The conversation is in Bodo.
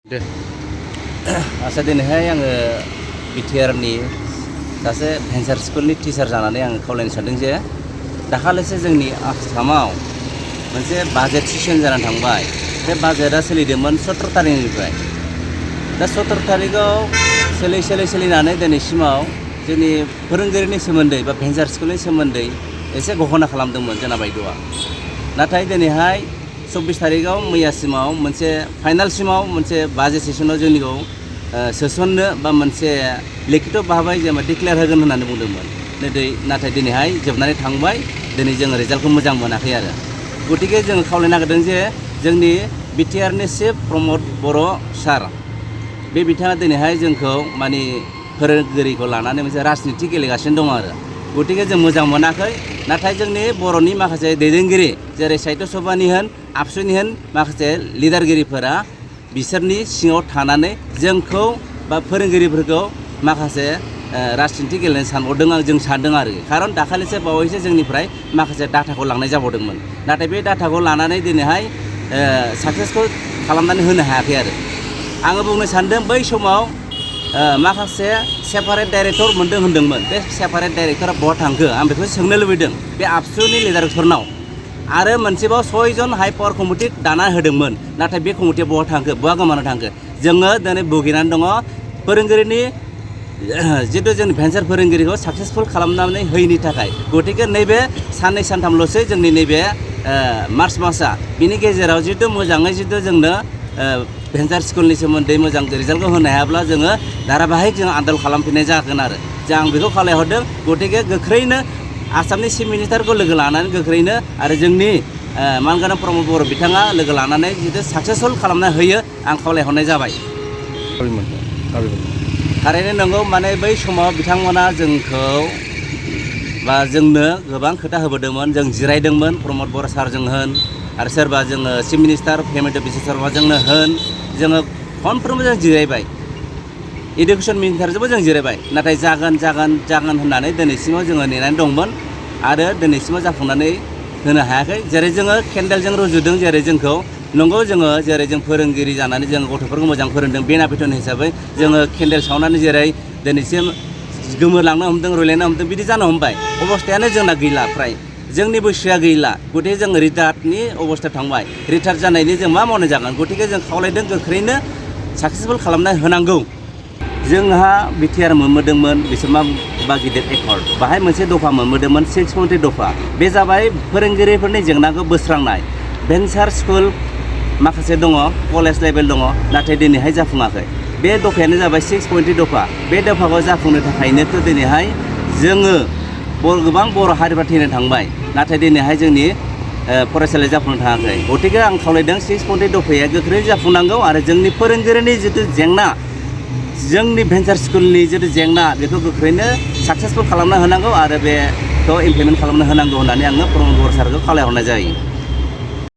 दे आसा दिनैहाय आङो बिटिआरनि सासे भेन्सार स्कुलनि टिचार जानानै आङो खावलायनो सानदों जे दाखालिसो जोंनि आसामाव मोनसे बाजेट सेसन जानानै थांबाय। बे बाजेटआ सोलिदोंमोन 17 तारिखनिफ्राय। दा 17 तारिखआव सोलिनानै दिनैसिमाव जोंनि फोरोंगिरिनि सोमोन्दै बा भेन्सार स्कुलनि सोमोन्दै एसे घोषणा खालामदोंमोन जोंना बायद'आ। नाथाय दिनैहाय 24 तारिखआव मैयासिमाव मोनसे फाइनालसिमाव मोनसे बाजेट सेसनाव जोंनिखौ सोसननो बा मोनसे लिखित भाबै जेनेबा डिक्लेयार होगोन होननानै बुंदोंमोन। नाथाय दिनैहाय जोबनानै थांबाय। दिनै जोङो रिजाल्टखौ मोजां मोनाखै आरो। गतिके जोङो खावलायनो नागिरदों जे जोंनि बिटिआरनि चिफ प्रमद बर' सार बे बिथाङा दिनैहाय जोंखौ माने फोरोंगिरिखौ लानानै मोनसे राजनिति गेलेगासिनो दं आरो। गतिके जों मोजां मोनाखै। नाथाय जोंनि बर'नि माखासे दैदेनगिरि जेरै साहित्य सभानि होन आबसुनि होन माखासे लिडारगिरिफोरा बिसोरनि सिङाव थानानै जोंखौ बा फोरोंगिरिफोरखौ माखासे राजनिति गेलेनो सानबावदों जों सानदों आरो। खारन दाखालिसो बावैसो जोंनिफ्राय माखासे डाटाखौ लांनाय जाबावदोंमोन। नाथाय बे डाटाखौ लानानै दिनैहाय साक्सेसखौ खालामनानै होनो हायाखै आरो। आङो बुंनो सानदों बै समाव माखासे सेपारेट डाइरेक्टर मोनदों होनदोंमोन। बे सेपारेट डाइरेक्टरा बहा थांखो आं बेखौ सोंनो लुबैदों बे आबसुनि लिडारफोरनाव। आरो मोनसेबाव 6 जन हाइ पावार कमिटि दाना होदोंमोन। नाथाय बे कमिटिया बहा थांखो बहा गोमाना थांखो जोङो दिनै भुगिनानै दङ। फोरोंगिरिनि जितु जोंनि भेन्सार फोरोंगिरिखौ साक्सेसफुल खालामनानै होयैनि थाखाय। गतिके नैबे साननै सानथामल'सै जोंनि नैबे मार्च मासआ बिनि गेजेराव जितु मोजाङै जितु जोंनो भेन्सार स्कुलनि सोमोन्दै मोजां रिजाल्टखौ होनो हायाब्ला जोङो धाराबाहिक जों आन्दोलन खालामफिननाय जागोन आरो। आं बेखौ खावलायहरदों। गतिके गोख्रैनो आसामनि चिफ मिनिस्टारखौ लोगो लानानै गोख्रैनो आरो जोंनि मानगोनां प्रमद बर' बिथाङा लोगो लानानै जितु साक्सेसफुल खालामना होयो आं खावलायहरनाय जाबाय। थारैनो नंगौ माने बै समाव बिथांमोना जोंखौ बा जोंनो गोबां खोथा होबोदोंमोन। जों जिरायदोंमोन प्रमद बर' सारजों होन आरो सोरबा जोङो चिफ मिनिस्टार हेमन्त बिश्व शर्माजोंनो होन जोङो खनफ्रोमबो जों जिरायबाय। इडुकेसन मिनिस्टारजोंबो जों जिरायबाय। नाथाय जागोन होननानै दिनैसिमाव जोङो नेनानै दंमोन आरो दिनैसिमाव जाफुंनानै होनो हायाखै। जेरै जोङो केन्डेलजों रुजुदों जेरै जोंखौ नंगौ जोङो जेरै जों फोरोंगिरि जानानै जों गथ'फोरखौ मोजां फोरोंदों बिना बेथन हिसाबै जोङो केन्डेल सावनानै जेरै दिनैसिम गोमोरलांनो हमदों रुलायनो हमदों बिदि जानो हमबाय। अबस्थायानो जोंना गैला फ्राय जोंनि बैसोआ गैला। गतिके जों रिटायार्डनि अबस्था थांबाय। रिटायार्ड जानायनि जों मा मावनाय जागोन। गतिके जों खावलायदों गोख्रैनो साक्सेसफुल खालामना होनांगौ। जोंहा बिटिआर मोनबोदोंमोन बिसोर बा गिदिर एकर्ड बाहाय मोनसे दफा मोनबोदोंमोन 6.3 दफा। बे जाबाय फोरोंगिरिफोरनि जेंनाखौ बोस्रांनाय। भेन्सार स्कुल माखासे दङ कलेज लेभेल दङ नाथाय दिनैहाय जाफुङाखै। बे दफायानो जाबाय 6.3 दफा। बे दफाखौ जाफुंनो थाखायनो दिनैहाय जोङो गोबां बर' हारिफ्रा थैनो थांबाय। नाथाय दिनैहाय जोंनि फरायसालिया जाफुंनो थाङाखै। गतिके आं खावलायदों 6.3 दफाया गोख्रै जाफुंनांगौ आरो जोंनि फोरोंगिरिनि जितु जेंना जोंनि भेन्सार स्कुलनि जितु जेंना बेखौ गोख्रैनो साक्सेसफुल खालामना होनांगौ आरो बेखौ इमप्लिमेन्ट खालामना होनांगौ होननानै आङो प्रमद बर' सारखौ खावलायहरनाय जायो।